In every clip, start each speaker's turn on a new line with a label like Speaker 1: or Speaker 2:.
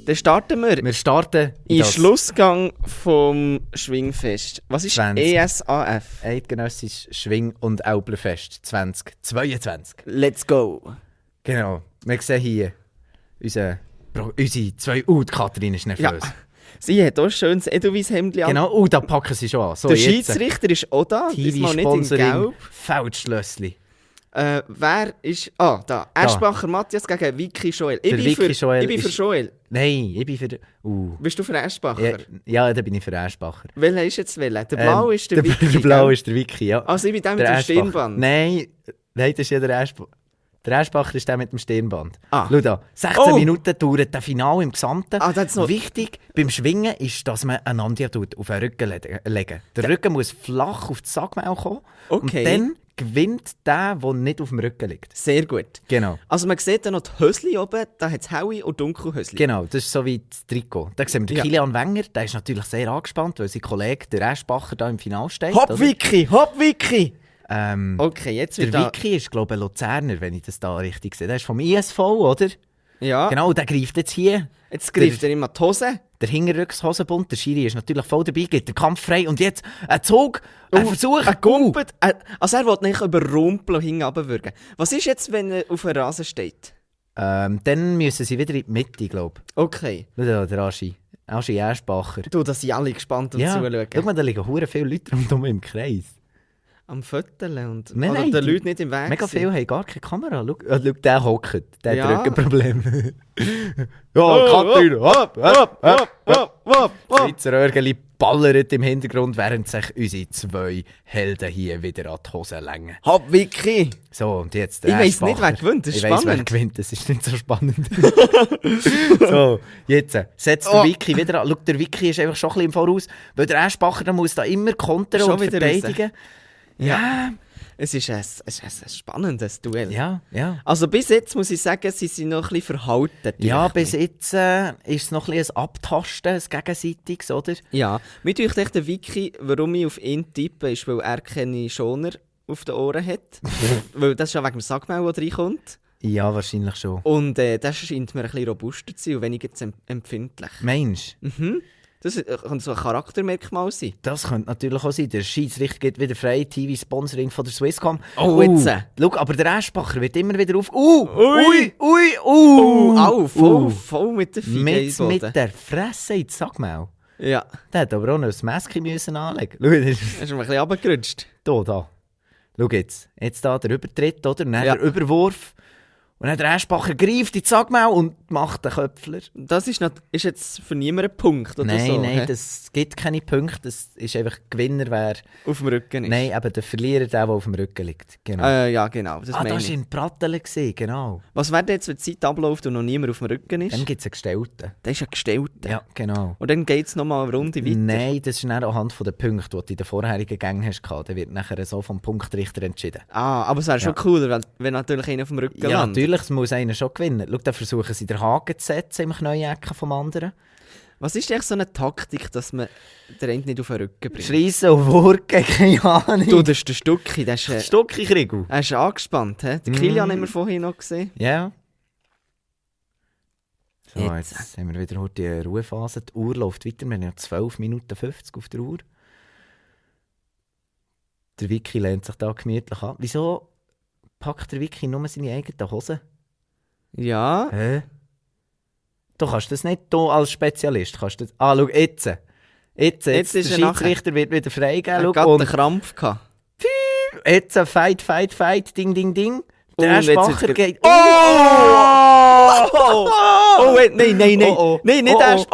Speaker 1: Dann starten wir.
Speaker 2: Wir starten
Speaker 1: in Schlussgang vom Schwingfest. Was ist
Speaker 2: 20.
Speaker 1: ESAF?
Speaker 2: Eidgenössisch Schwing- und Älplerfest 2022.
Speaker 1: Let's go.
Speaker 2: Genau. Wir sehen hier unsere 2... die Katrin ist nervös.
Speaker 1: Ja. Sie hat auch ein schönes Edelweiss-Hemdchen an.
Speaker 2: Genau, da packen sie schon an. So,
Speaker 1: der Schiedsrichter ist auch da. Diesmal nicht in Gelb.
Speaker 2: Feldschlössli.
Speaker 1: Wer ist... da. Eschbacher Matthias gegen Vicky Joel. Ich bin für Joel.
Speaker 2: Nein, ich bin für...
Speaker 1: Bist du für Eschbacher?
Speaker 2: Ja, da bin ich für Eschbacher.
Speaker 1: Welcher ist jetzt welcher? Der Blau ist der Vicky,
Speaker 2: Der Blau ist der Vicky, ja.
Speaker 1: Also ich bin der mit dem Stirnband.
Speaker 2: Nein, das ist ja der Eschbacher. Der Eschbacher ist der mit dem Stirnband.
Speaker 1: Schau
Speaker 2: da, 16 Minuten dauert das Finale im Gesamten.
Speaker 1: Noch...
Speaker 2: Wichtig beim Schwingen ist, dass man einander auf den Rücken legen. Der Rücken muss flach auf das Sackmehl kommen.
Speaker 1: Okay.
Speaker 2: Und dann gewinnt der nicht auf dem Rücken liegt.
Speaker 1: Sehr gut.
Speaker 2: Genau.
Speaker 1: Also man sieht dann noch die Hösli oben, da hat es helle und dunkle Hösli.
Speaker 2: Genau, das ist so wie das Trikot. Da sehen wir den Kilian Wenger, der ist natürlich sehr angespannt, weil sein Kollege, der Eschbacher, da im Finale steht.
Speaker 1: Hopp Vicky! Okay, jetzt
Speaker 2: wird der Vicky ist, glaube ich, ein Luzerner, wenn ich das da richtig sehe. Der ist vom ISV, oder?
Speaker 1: Ja.
Speaker 2: Genau, der greift jetzt hier.
Speaker 1: Jetzt greift er immer die Hose.
Speaker 2: Der Hinterrückshosenbund, der Schiri ist natürlich voll dabei, geht der Kampf frei. Und jetzt ein Zug, ein Versuch.
Speaker 1: Ein Gumpet. Also er will nicht überrumpeln und hinten runterwürgen. Was ist jetzt, wenn er auf einem Rasen steht?
Speaker 2: Dann müssen sie wieder in die Mitte, glaube ich.
Speaker 1: Okay.
Speaker 2: Schau da, der Aschi Eschbacher.
Speaker 1: Du, da sind alle gespannt und zuschauen.
Speaker 2: Schau mal, da liegen verdammt viele Leute rundherum im Kreis.
Speaker 1: Am Fötteln und
Speaker 2: nein,
Speaker 1: den Leuten nicht im Weg
Speaker 2: mega
Speaker 1: sind.
Speaker 2: viele haben gar keine Kamera. Schau, der hockt, der hat Rückenproblem.
Speaker 1: Katrin, hopp.
Speaker 2: Schweizer Örgeli ballert im Hintergrund, während sich unsere 2 Helden hier wieder an die Hose längen.
Speaker 1: Hopp, Vicky!
Speaker 2: So, und jetzt
Speaker 1: ich weiss nicht, wer gewinnt, das ist spannend.
Speaker 2: Ich weiss, wer gewinnt, das ist nicht so spannend. So, jetzt setzt der Vicky wieder an. Schau, der Vicky ist einfach schon ein bisschen im Voraus, weil der Eschbacher muss da immer kontern und verteidigen.
Speaker 1: Ja, es ist ein spannendes Duell.
Speaker 2: Ja.
Speaker 1: Also bis jetzt muss ich sagen, sie sind noch ein bisschen verhalten.
Speaker 2: Ja, bis jetzt ist es noch ein bisschen ein Abtasten, ein gegenseitiges, oder?
Speaker 1: Ja, mir denkt echt der Vicky, warum ich auf ihn tippe, ist, weil er keine Schoner auf den Ohren hat. Weil das ist ja wegen dem Sackmehl, der reinkommt.
Speaker 2: Ja, wahrscheinlich schon.
Speaker 1: Und das scheint mir ein bisschen robuster zu sein und weniger empfindlich.
Speaker 2: Meinst du?
Speaker 1: Mhm. Das könnte so ein Charaktermerkmal sein.
Speaker 2: Das könnte natürlich auch sein. Der Schiedsrichter geht wieder frei, TV-Sponsoring von der Swisscom.
Speaker 1: Jetzt.
Speaker 2: Schau, aber der Eschbacher wird immer wieder auf...
Speaker 1: Voll mit der Fiege
Speaker 2: mit der Fresse ins Sackmehl.
Speaker 1: Ja.
Speaker 2: Der hat aber auch noch ein Maske müssen anlegen. Schau,
Speaker 1: er ist ein bisschen runtergerutscht.
Speaker 2: Da. Schau jetzt. Jetzt da der Übertritt, oder? Und dann der Überwurf. Und dann der Eschbacher greift in die Sackmehl und macht den Köpfler.
Speaker 1: Das ist jetzt für niemanden ein Punkt oder so?
Speaker 2: Nein, das gibt keine Punkte. Das ist einfach Gewinner, wer...
Speaker 1: auf dem Rücken ist.
Speaker 2: Nein, aber der Verlierer, der auf dem Rücken liegt. Genau.
Speaker 1: Ja, genau. Das
Speaker 2: war in Pratteln, genau.
Speaker 1: Was wäre jetzt, wenn die Zeit abläuft und noch niemand auf dem Rücken ist?
Speaker 2: Dann gibt es einen Gestellten.
Speaker 1: Der ist ein Gestellter?
Speaker 2: Ja, genau.
Speaker 1: Und dann geht es nochmal eine Runde weiter?
Speaker 2: Nein, das ist dann anhand der Punkte, die du in den vorherigen Gängen hast. Der wird nachher so vom Punktrichter entschieden.
Speaker 1: Aber es wäre schon cooler, wenn natürlich einer auf dem Rücken landet.
Speaker 2: Ja, natürlich, es muss einer schon gewinnen. Schau, dann versuchen sie den Haken zu setzen im Knäuecken vom anderen.
Speaker 1: Was ist eigentlich so eine Taktik, dass man den einen nicht auf den Rücken bringt?
Speaker 2: Schreissen und Wurken, keine Ahnung.
Speaker 1: Du, das ist der Stucki. Der ist
Speaker 2: Stucki-Kriegel.
Speaker 1: Er ist angespannt. He? Den Kilian haben wir vorhin noch gesehen.
Speaker 2: Ja. So, jetzt haben wir wieder heute die Ruhephase. Die Uhr läuft weiter. Wir haben ja 12 Minuten 50 auf der Uhr. Der Vicky lehnt sich da gemütlich an. Wieso packt der Vicky nur seine eigenen Hosen?
Speaker 1: Ja.
Speaker 2: Hä? Du kannst das nicht, du als Spezialist kannst das... schau, jetzt. Jetzt der Schiedsrichter wird wieder freigeben.
Speaker 1: Er hat einen Krampf gehabt.
Speaker 2: Jetzt Fight, Ding, Ding, Ding. Der Eschbacher geht...
Speaker 1: Nein, nicht erst.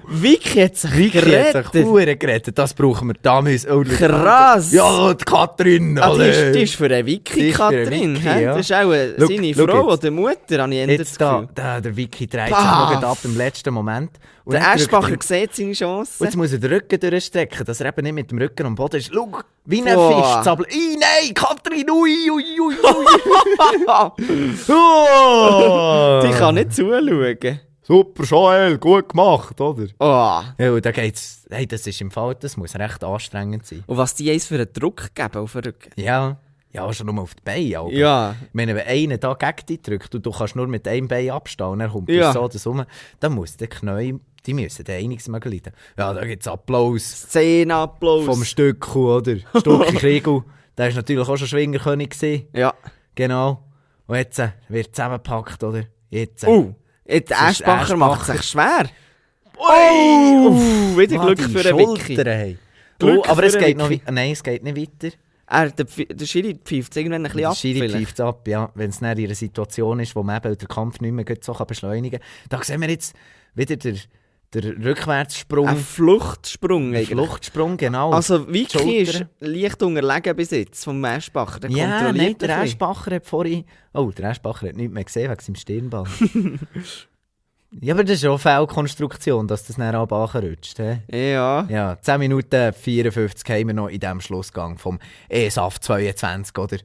Speaker 1: Vicky hat sich
Speaker 2: gerettet. Das brauchen wir. Da müssen
Speaker 1: krass.
Speaker 2: Ja, die Katrin.
Speaker 1: Die ist für eine Vicky, Katrin. Das ist auch seine Frau oder Mutter, habe ich
Speaker 2: jetzt der Vicky dreht sich noch ab im letzten Moment. Und
Speaker 1: der Eschbacher sieht seine Chance.
Speaker 2: Und jetzt muss er den Rücken durchstrecken, dass er eben nicht mit dem Rücken am Boden ist. Schau, wie ein Fisch zappelt. Nein, Katrin, ui.
Speaker 1: Die kann nicht zuschauen.
Speaker 2: Super, Joel, gut gemacht, oder?
Speaker 1: Ja,
Speaker 2: und da geht's. Hey, das ist im Fall, das muss recht anstrengend sein.
Speaker 1: Und was die eins für einen Druck geben auf den Rücken.
Speaker 2: Ja, Ja, schon nur auf die Beine. Aber.
Speaker 1: Ja.
Speaker 2: Ich meine, wenn einer da gegen dich drückt und du kannst nur mit einem Bein abstehen und er kommt
Speaker 1: Ja.
Speaker 2: so das rum, dann muss der Knie, die müssen dann einiges mögen leiden. Ja, da gibt es Applaus
Speaker 1: Szenenapplaus.
Speaker 2: vom Stückel, oder? Stucki Kriegel, der war natürlich auch schon Schwingerkönig gewesen.
Speaker 1: Ja.
Speaker 2: Genau. Und jetzt wird zusammengepackt, oder? Jetzt.
Speaker 1: Jetzt
Speaker 2: Das ist
Speaker 1: Aschbacher macht
Speaker 2: Aschbacher.
Speaker 1: sich schwer.
Speaker 2: Uff,
Speaker 1: Wieder
Speaker 2: Mann,
Speaker 1: Glück
Speaker 2: die
Speaker 1: für den Wiki.
Speaker 2: Schultern, hey.
Speaker 1: Glück
Speaker 2: Aber
Speaker 1: für
Speaker 2: es
Speaker 1: den
Speaker 2: geht noch
Speaker 1: Wiki.
Speaker 2: Nein, es geht nicht weiter.
Speaker 1: Der Schiri pfeift es irgendwann ein bisschen
Speaker 2: Der
Speaker 1: ab.
Speaker 2: Schiri
Speaker 1: vielleicht.
Speaker 2: pfeift ab, ja. Wenn es dann in einer Situation ist, wo man eben den Kampf nicht mehr so beschleunigen kann. Da sehen wir jetzt wieder den Rückwärtssprung.
Speaker 1: Ein Fluchtsprung
Speaker 2: Den
Speaker 1: eigentlich.
Speaker 2: Fluchtsprung, genau.
Speaker 1: Also Vicky ist
Speaker 2: Schultern.
Speaker 1: leicht unterlegen bis jetzt vom Aschbacher. Der
Speaker 2: Ja, nein,
Speaker 1: kontrolliert
Speaker 2: der
Speaker 1: ein bisschen.
Speaker 2: Aschbacher hat vorhin... Oh, der Aschbacher hat nichts mehr gesehen wegen seinem Stirnband. Ja, aber das ist auch eine Fehlkonstruktion, dass das dann rutscht.
Speaker 1: Ja.
Speaker 2: Ja, 10 Minuten 54 haben wir noch in diesem Schlussgang vom ESAF 22, oder?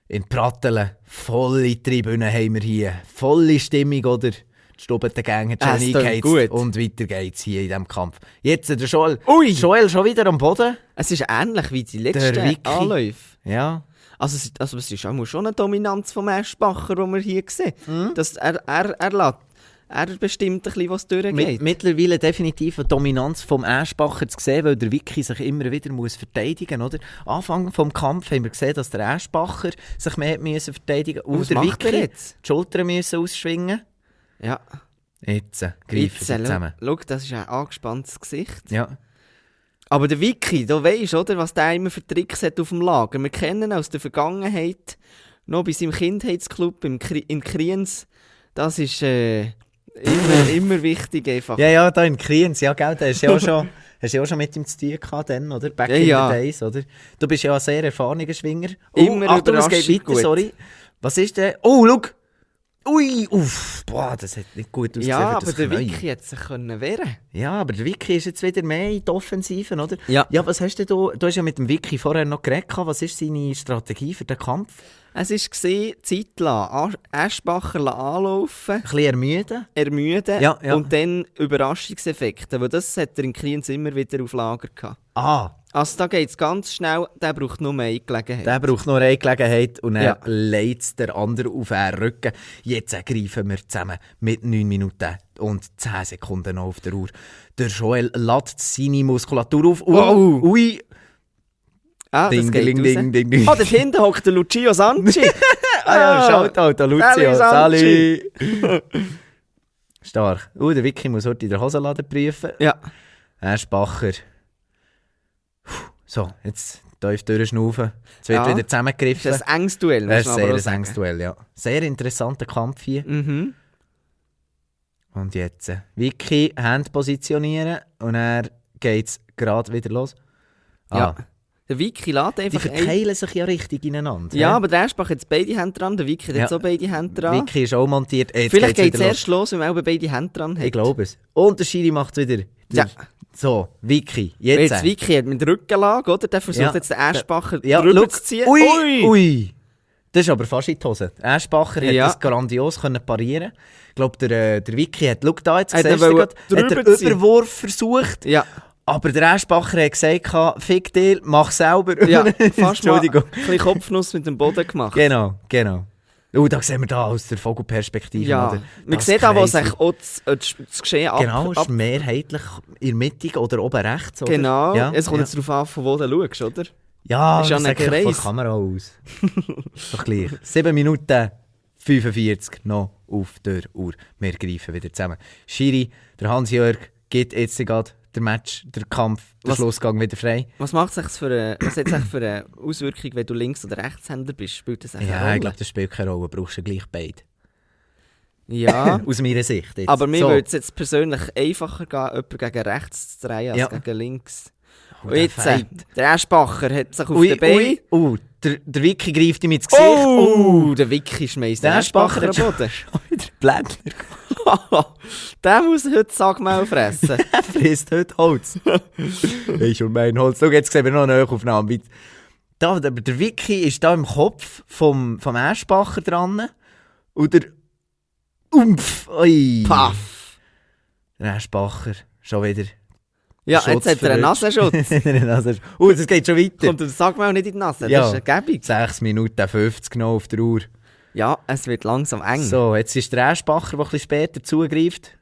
Speaker 2: In Prattelen, volle Tribüne haben wir hier, volle Stimmung, oder? Die Stubentengänge hat
Speaker 1: Es
Speaker 2: schon
Speaker 1: tönt
Speaker 2: eingeheizt
Speaker 1: gut.
Speaker 2: und weiter geht's hier in diesem Kampf. Jetzt der Joel.
Speaker 1: Ui!
Speaker 2: Joel schon wieder am Boden.
Speaker 1: Es ist ähnlich wie die
Speaker 2: Der
Speaker 1: letzten
Speaker 2: Vicky.
Speaker 1: Anläufe.
Speaker 2: Ja.
Speaker 1: Also es ist auch schon eine Dominanz vom Aschbacher, die wir hier sehen.
Speaker 2: Mhm.
Speaker 1: Dass er bestimmt ein bisschen, was durchgeht.
Speaker 2: Mittlerweile definitiv eine Dominanz vom Aschbacher zu sehen, weil der Vicky sich immer wieder muss verteidigen muss. Anfang des Kampfs haben wir gesehen, dass der Aschbacher sich mehr müssen verteidigen musste.
Speaker 1: Was
Speaker 2: Der
Speaker 1: macht er
Speaker 2: Vicky
Speaker 1: jetzt?
Speaker 2: die Schultern müssen ausschwingen.
Speaker 1: Ja.
Speaker 2: Jetzt greifen sie zusammen.
Speaker 1: Schau, das ist ein angespanntes Gesicht.
Speaker 2: Ja.
Speaker 1: Aber der Vicky, du weisst, oder, was der immer für Tricks hat auf dem Lager. Wir kennen ihn aus der Vergangenheit, noch bei seinem Kindheitsclub in Kriens. Das ist immer wichtig einfach.
Speaker 2: Ja, da in Kriens, ja, gell, da hast du ja auch schon, hast du ja auch schon mit ihm zu tun gehabt, dann, oder? Back in the days, oder? Du bist ja ein sehr erfahrener Schwinger.
Speaker 1: Immer
Speaker 2: Achtung, es geht
Speaker 1: überraschend
Speaker 2: weiter,
Speaker 1: gut.
Speaker 2: sorry. Was ist denn? Oh, schau! Ui, uff, boah, das hat nicht gut ausgesehen
Speaker 1: Ja,
Speaker 2: für
Speaker 1: aber
Speaker 2: das
Speaker 1: der
Speaker 2: Knie.
Speaker 1: Vicky hat sich können wehren.
Speaker 2: Ja, aber der Vicky ist jetzt wieder mehr in die Offensive, oder?
Speaker 1: Ja.
Speaker 2: Ja, was hast du hast ja mit dem Vicky vorher noch geredet. Was ist seine Strategie für den Kampf?
Speaker 1: Es war Zeit lassen, Aschbacher anlaufen,
Speaker 2: Ein bisschen ermüden.
Speaker 1: ermüden
Speaker 2: Ja, ja.
Speaker 1: und dann Überraschungseffekte. Weil das hat er in Kriens immer wieder auf Lager gehabt.
Speaker 2: Ah,
Speaker 1: Also da geht es ganz schnell, der braucht nur eine Gelegenheit.
Speaker 2: der braucht noch eine Gelegenheit und
Speaker 1: Ja.
Speaker 2: er legt der andere auf den Rücken. Jetzt greifen wir zusammen mit 9 Minuten und 10 Sekunden noch auf der Uhr. Der Joel lädt seine Muskulatur auf.
Speaker 1: Wow.
Speaker 2: Ui!
Speaker 1: Ah, das
Speaker 2: Ding,
Speaker 1: geht
Speaker 2: ding,
Speaker 1: raus.
Speaker 2: ding, ding, ding.
Speaker 1: Ah, dort hinten hockt der Lucio Sanci.
Speaker 2: Ah ja, Shoutout an Lucio.
Speaker 1: Sali.
Speaker 2: Sali! Stark. Der Vicky muss heute in der Hosenladen prüfen.
Speaker 1: Ja.
Speaker 2: Aschbacher. So, jetzt tief durchschnaufen. Jetzt wird
Speaker 1: Ja.
Speaker 2: wieder
Speaker 1: Das
Speaker 2: zusammengegriffen.
Speaker 1: ist ein enges Duell,
Speaker 2: Das
Speaker 1: muss
Speaker 2: ist
Speaker 1: man aber auch
Speaker 2: ein sehr
Speaker 1: sagen.
Speaker 2: enges Duell, ja. Sehr interessanter Kampf hier.
Speaker 1: Mhm.
Speaker 2: Und jetzt Vicky, Hand positionieren und er geht es gerade wieder los.
Speaker 1: Ja. Der Vicky lädt
Speaker 2: Die
Speaker 1: einfach
Speaker 2: verteilen sich ja richtig ineinander.
Speaker 1: Ja,
Speaker 2: hä?
Speaker 1: aber der Aschbach hat jetzt beide Hände dran, der Vicky hat
Speaker 2: Ja.
Speaker 1: jetzt auch beide Hände dran.
Speaker 2: Vicky ist auch montiert. Jetzt
Speaker 1: Vielleicht geht
Speaker 2: geht's
Speaker 1: es
Speaker 2: wieder
Speaker 1: erst los, wenn man auch beide Hände dran hat.
Speaker 2: Ich glaube es. Und der Schiri macht es wieder.
Speaker 1: Ja.
Speaker 2: So, Vicky,
Speaker 1: Weil
Speaker 2: jetzt.
Speaker 1: Jetzt Vicky hat mit Rückenlage, oder? Der versucht
Speaker 2: Ja.
Speaker 1: jetzt den Aschbacher
Speaker 2: Ja,
Speaker 1: drüber
Speaker 2: schau.
Speaker 1: zu ziehen.
Speaker 2: Ui! Das ist aber fast in die Hose. Aschbacher hat
Speaker 1: Ja.
Speaker 2: das grandios können parieren. Ich glaube, der Vicky hat, schau da jetzt,
Speaker 1: Hat er
Speaker 2: siehst du
Speaker 1: wollen
Speaker 2: grad, hat
Speaker 1: drüber
Speaker 2: er
Speaker 1: ziehen.
Speaker 2: Überwurf versucht.
Speaker 1: Ja,
Speaker 2: Aber der Aschbacher hat gesagt, fick dich, mach selber.
Speaker 1: ja. Fast mal ein
Speaker 2: Entschuldigung.
Speaker 1: bisschen Kopfnuss mit dem Boden gemacht.
Speaker 2: Genau. Da sehen wir da aus der Vogelperspektive.
Speaker 1: Ja,
Speaker 2: oder?
Speaker 1: man
Speaker 2: Das
Speaker 1: sieht auch, wo
Speaker 2: crazy.
Speaker 1: sich auch das Geschehen
Speaker 2: Genau, ist mehrheitlich in der Mitte oder oben rechts. Oder?
Speaker 1: Genau,
Speaker 2: Ja,
Speaker 1: es kommt
Speaker 2: ja.
Speaker 1: jetzt darauf an, von wo du schaust, oder?
Speaker 2: Ja,
Speaker 1: Ist ja
Speaker 2: ich
Speaker 1: ein
Speaker 2: sage von der
Speaker 1: Kreis.
Speaker 2: Kamera aus. Doch gleich. 7 Minuten 45 noch auf der Uhr. Wir greifen wieder zusammen. Schiri, der Hans-Jörg, gibt jetzt gerade der Kampf, der
Speaker 1: Was-
Speaker 2: Schlussgang wieder frei.
Speaker 1: Was hat es für eine Auswirkung, wenn du Links- oder Rechtshänder bist? Spielt das eine
Speaker 2: Ja,
Speaker 1: Rolle?
Speaker 2: ich glaube, das spielt keine Rolle. Brauchst du gleich beide.
Speaker 1: Ja,
Speaker 2: Aus meiner Sicht. Jetzt.
Speaker 1: aber mir
Speaker 2: So.
Speaker 1: würde es jetzt persönlich einfacher gehen, jemanden gegen rechts zu drehen als
Speaker 2: Ja.
Speaker 1: gegen links.
Speaker 2: Oh,
Speaker 1: Und
Speaker 2: der
Speaker 1: jetzt,
Speaker 2: Fight.
Speaker 1: der Aschbacher hat sich auf den Beinen...
Speaker 2: Der Vicky greift ihm ins Gesicht.
Speaker 1: Der Vicky schmeißt den
Speaker 2: Der
Speaker 1: Aschbacher am
Speaker 2: Aschbacher
Speaker 1: Boden.
Speaker 2: Der Blättler
Speaker 1: Der muss heute Sackmehl fressen.
Speaker 2: frisst heute Holz. Ich und mein Holz. Schau, jetzt sehen wir noch eine Nachaufnahme. Der Vicky ist da im Kopf vom Aschbacher dran. Und der Umpf. Ui.
Speaker 1: Paff.
Speaker 2: Der Aschbacher schon wieder
Speaker 1: Ja, jetzt hat er einen Nasenschutz.
Speaker 2: Das geht schon weiter.
Speaker 1: Kommt das Sackmehl nicht in die Nase,
Speaker 2: Ja.
Speaker 1: das ist eine Gebung.
Speaker 2: 6 Minuten 50 noch auf der Uhr.
Speaker 1: Ja, es wird langsam eng.
Speaker 2: So, jetzt ist der Aschbacher, der ein bisschen später zugreift.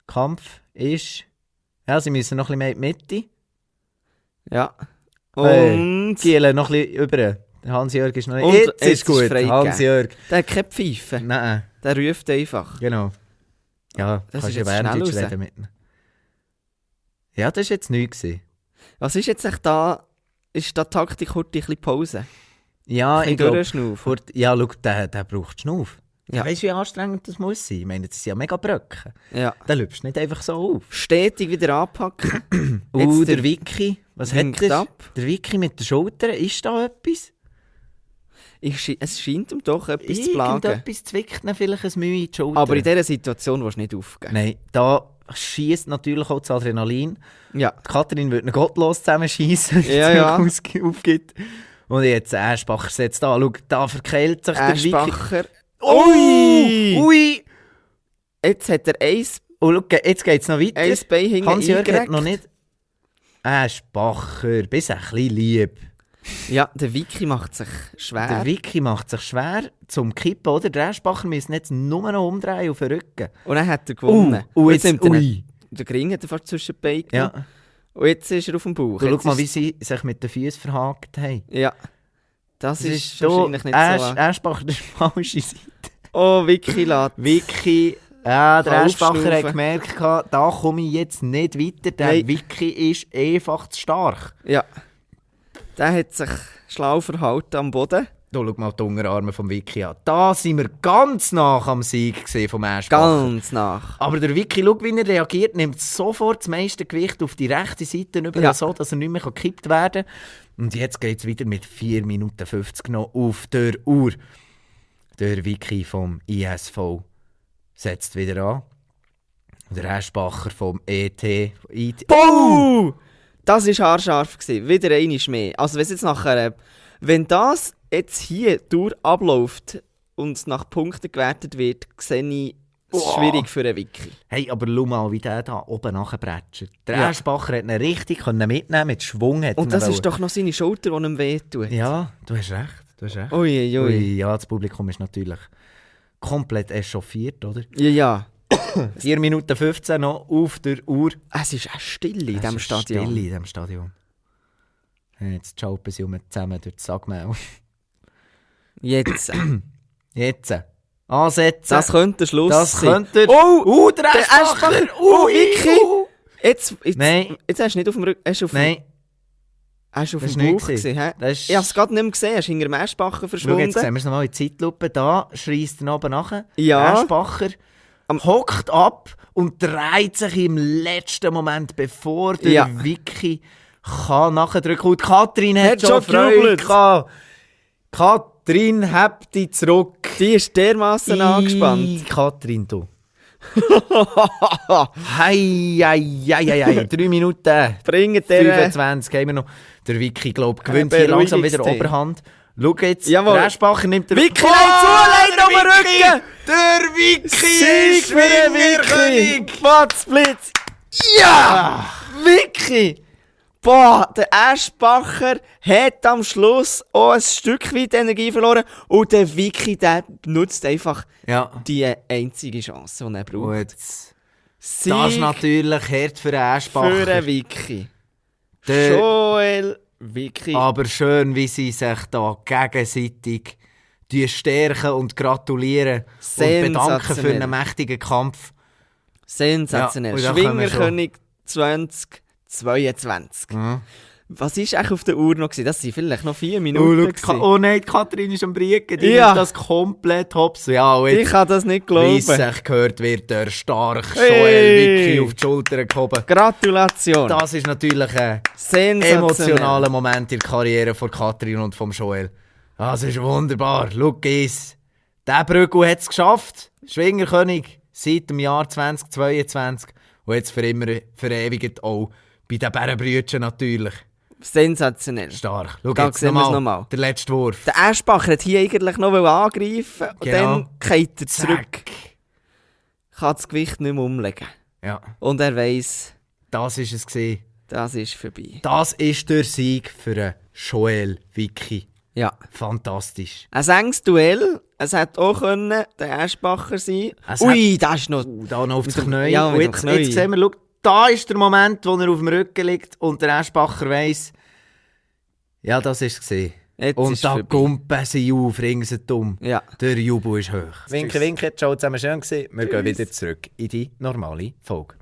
Speaker 2: Kampf ist... Ja, sie müssen noch ein bisschen mehr in die Mitte.
Speaker 1: Ja.
Speaker 2: Und...
Speaker 1: Und...
Speaker 2: Gielen noch ein bisschen über. Hans-Jörg ist noch nicht...
Speaker 1: Und
Speaker 2: Jetzt
Speaker 1: jetzt
Speaker 2: ist gut,
Speaker 1: ist freigegeben.
Speaker 2: Hans-Jörg.
Speaker 1: Der hat keine Pfeife.
Speaker 2: Nein,
Speaker 1: Der ruft einfach.
Speaker 2: genau. Ja,
Speaker 1: Das
Speaker 2: kannst
Speaker 1: ist
Speaker 2: ja
Speaker 1: jetzt schnell
Speaker 2: Berndeutsch
Speaker 1: raus.
Speaker 2: reden mit ihm. Ja, das war jetzt nichts.
Speaker 1: Was ist jetzt echt da? Ist da Taktik heute ein bisschen Pause?
Speaker 2: Ja,
Speaker 1: Ein
Speaker 2: ich glaube...
Speaker 1: durchschnaufen.
Speaker 2: Ja, schau, der braucht Schnuff.
Speaker 1: Ja.
Speaker 2: Weißt du, wie anstrengend das muss sein? Ich meine, das sind ja mega Bröcken.
Speaker 1: Ja.
Speaker 2: Der läufst nicht einfach so auf.
Speaker 1: Stetig wieder anpacken.
Speaker 2: Und
Speaker 1: der
Speaker 2: der Vicky, was
Speaker 1: winkt
Speaker 2: hat er?
Speaker 1: ab.
Speaker 2: Der Vicky mit der Schulter, ist da etwas?
Speaker 1: Es scheint ihm doch etwas zu plagen.
Speaker 2: Irgendetwas zwickt ihn vielleicht ein Mühe in die Schulter.
Speaker 1: Aber in dieser Situation willst du nicht aufgeben.
Speaker 2: Nein, da schießt natürlich auch das Adrenalin.
Speaker 1: Ja.
Speaker 2: Die Katrin würde ihn gottlos zusammenschießen, wenn
Speaker 1: Ja,
Speaker 2: sie
Speaker 1: ja.
Speaker 2: aufgibt. Und jetzt Aschbacher setzt da, schau, da verkehlt sich der Vicky.
Speaker 1: Aschbacher.
Speaker 2: Ui! Ui!
Speaker 1: Jetzt hat er ein
Speaker 2: Und schau, jetzt geht es noch weiter.
Speaker 1: Bein hinten
Speaker 2: Hans-Jörg hat
Speaker 1: eingereckt.
Speaker 2: noch nicht... Aschbacher, bist ein bisschen lieb.
Speaker 1: Ja, der Vicky macht sich schwer.
Speaker 2: Der Vicky macht sich schwer zum Kippen, oder? Der Aschbacher müssen jetzt nur noch umdrehen auf den Rücken.
Speaker 1: Und dann hat er gewonnen.
Speaker 2: Jetzt
Speaker 1: nimmt er
Speaker 2: ui.
Speaker 1: den Gring hat er fast zwischen die Beine genommen.
Speaker 2: Ja.
Speaker 1: Und jetzt ist er auf dem Bauch.
Speaker 2: Du,
Speaker 1: Jetzt
Speaker 2: schau mal, wie
Speaker 1: ist-
Speaker 2: sie sich mit den Füßen verhakt haben.
Speaker 1: Ja. Das ist
Speaker 2: da
Speaker 1: wahrscheinlich nicht so...
Speaker 2: Aschbacher, der falsche Seite.
Speaker 1: Oh, Vicky lässt.
Speaker 2: Vicky, der
Speaker 1: Kann
Speaker 2: Aschbacher hat
Speaker 1: aufschnaufen.
Speaker 2: gemerkt, da komme ich jetzt nicht weiter. Der
Speaker 1: Nein.
Speaker 2: Vicky ist einfach zu stark.
Speaker 1: Ja. Der hat sich schlau verhalten am Boden.
Speaker 2: Da schau mal die Unterarme vom Vicky an. Da sind wir ganz nach am Sieg gesehen vom Aschbacher.
Speaker 1: Ganz nach.
Speaker 2: Aber der Vicky, schau, wie er reagiert, nimmt sofort das meiste Gewicht auf die rechte Seite über,
Speaker 1: Ja.
Speaker 2: so, dass er nicht mehr gekippt werden kann. Und jetzt geht es wieder mit 4 Minuten 50 noch auf der Uhr. Der Vicky vom ISV setzt wieder an. Und der Aschbacher vom IT.
Speaker 1: Oh! Das war haarscharf gewesen. Wieder einmal mehr. Also wenn es jetzt nachher... Wenn das jetzt hier durch abläuft und nach Punkten gewertet wird, sehe ich es
Speaker 2: Oh.
Speaker 1: schwierig für einen Vicky.
Speaker 2: Hey, aber schau mal, wie der da oben nachbrettschert. Der
Speaker 1: Ja.
Speaker 2: Aschbacher hat ihn richtig mitnehmen, mit Schwung. Hat
Speaker 1: Und
Speaker 2: ihn
Speaker 1: das
Speaker 2: wollen.
Speaker 1: ist doch noch seine Schulter, die ihm wehtut.
Speaker 2: Ja, du hast recht. Du hast recht.
Speaker 1: Ui, ui.
Speaker 2: Ui, ja, das Publikum ist natürlich komplett echauffiert, oder?
Speaker 1: Ja, ja.
Speaker 2: 4 Minuten 15 noch auf der Uhr.
Speaker 1: Es ist auch still in diesem
Speaker 2: Es ist
Speaker 1: Stadion.
Speaker 2: still in diesem Stadion. Jetzt schalten sie zusammen durch das Sackmehl.
Speaker 1: Jetzt.
Speaker 2: Jetzt. Ansetzen.
Speaker 1: Das könnte der Schluss
Speaker 2: Das
Speaker 1: sein.
Speaker 2: könnte... der
Speaker 1: der
Speaker 2: Aschbacher.
Speaker 1: Aschbacher. Oh, Vicky. Jetzt
Speaker 2: Nein.
Speaker 1: Jetzt hast du nicht auf dem Rücken. Hast du auf
Speaker 2: Nein,
Speaker 1: Hast du auf
Speaker 2: das
Speaker 1: dem
Speaker 2: ist
Speaker 1: Bauch
Speaker 2: nicht
Speaker 1: gesehen? Hä?
Speaker 2: das ist...
Speaker 1: Ich habe es gerade nicht mehr gesehen. Er ist hinter dem Aschbacher
Speaker 2: Schau, jetzt
Speaker 1: verschwunden.
Speaker 2: sehen wir es nochmal in Zeitlupe. Da schreist er oben nachher.
Speaker 1: Ja.
Speaker 2: Aschbacher hockt ab und dreht sich im letzten Moment, bevor der
Speaker 1: Ja.
Speaker 2: Vicky kann nachdrücken. Und Katrin hat
Speaker 1: Hat
Speaker 2: schon
Speaker 1: schon
Speaker 2: Freude
Speaker 1: gejubelt.
Speaker 2: gehabt. Katrin hebt die zurück.
Speaker 1: Die ist dermassen angespannt.
Speaker 2: Katrin, du. Hei, hei, hei, hei, hei. 3 Minuten.
Speaker 1: Bringt der...
Speaker 2: 25 haben wir noch. Der Vicky, glaube gewinnt hier langsam wieder
Speaker 1: Beruhigungstee.
Speaker 2: Oberhand. Schau jetzt,
Speaker 1: Jawohl.
Speaker 2: der Aschbacher nimmt den...
Speaker 1: Vicky legt zu, legt auf den Rücken.
Speaker 2: Der Vicky
Speaker 1: Sieg
Speaker 2: ist
Speaker 1: für den Vicky! Potzblitz! Ja! Vicky! Boah, der Aschbacher hat am Schluss auch ein Stück weit Energie verloren und der Vicky, der nutzt einfach
Speaker 2: Ja.
Speaker 1: die einzige Chance, die er braucht.
Speaker 2: Gut.
Speaker 1: Sieg
Speaker 2: Das ist natürlich hart für den Aschbacher.
Speaker 1: für den Vicky.
Speaker 2: Der-
Speaker 1: Joel Vicky.
Speaker 2: Aber schön, wie sie sich da gegenseitig die stärken und gratulieren und bedanken für
Speaker 1: Sensationell.
Speaker 2: einen mächtigen Kampf.
Speaker 1: Sensationell.
Speaker 2: Ja, und da kommen wir
Speaker 1: Schwingerkönig 2022.
Speaker 2: Mhm.
Speaker 1: Was war eigentlich auf der Uhr noch? Das waren vielleicht noch 4 Minuten. gewesen.
Speaker 2: Oh nein, die Katrin ist am Briegen. Die
Speaker 1: Ja.
Speaker 2: nimmt das komplett hops. Ja, und
Speaker 1: Ich
Speaker 2: jetzt,
Speaker 1: kann das nicht
Speaker 2: wie
Speaker 1: glauben.
Speaker 2: es sich gehört, wird der starke
Speaker 1: Hey.
Speaker 2: Joel Vicky auf die Schulter gehoben.
Speaker 1: Gratulation.
Speaker 2: Das ist natürlich ein
Speaker 1: Sensationell.
Speaker 2: emotionaler Moment in der Karriere von Katrin und vom Joel. Das ist wunderbar. Schau es. Der Brügel hat es geschafft. Schwingerkönig seit dem Jahr 2022. Und jetzt für immer verewigt auch bei den Bärenbrütchen natürlich.
Speaker 1: Sensationell.
Speaker 2: Stark. Schau
Speaker 1: Da
Speaker 2: jetzt
Speaker 1: sehen wir's
Speaker 2: nochmal.
Speaker 1: nochmal.
Speaker 2: Der letzte Wurf.
Speaker 1: Der Aschbacher hat hier eigentlich noch angreifen und
Speaker 2: Genau.
Speaker 1: dann geht er zurück.
Speaker 2: Zack.
Speaker 1: Kann das Gewicht nicht mehr umlegen.
Speaker 2: Ja,
Speaker 1: Und er weiss,
Speaker 2: das war es gewesen.
Speaker 1: Das ist vorbei.
Speaker 2: Das ist der Sieg für einen Joel Wicki.
Speaker 1: Ja.
Speaker 2: Fantastisch.
Speaker 1: Ein enges Duell. Es hätte auch können der Eschbacher sein.
Speaker 2: Es
Speaker 1: Ui, das ist noch...
Speaker 2: Da noch auf das Knie.
Speaker 1: Ja,
Speaker 2: Und
Speaker 1: mit dem
Speaker 2: jetzt
Speaker 1: Knie.
Speaker 2: sehen wir, schau, da ist der Moment, wo er auf dem Rücken liegt und der Eschbacher weiss, ja, das war es.
Speaker 1: Jetzt
Speaker 2: Und
Speaker 1: ist
Speaker 2: da
Speaker 1: vorbei.
Speaker 2: kumpen sie auf, ringsherum.
Speaker 1: Ja.
Speaker 2: Der Jubel ist hoch. Winke, winke, ciao zusammen, schön gewesen. Wir gehen wieder zurück in die normale Folge.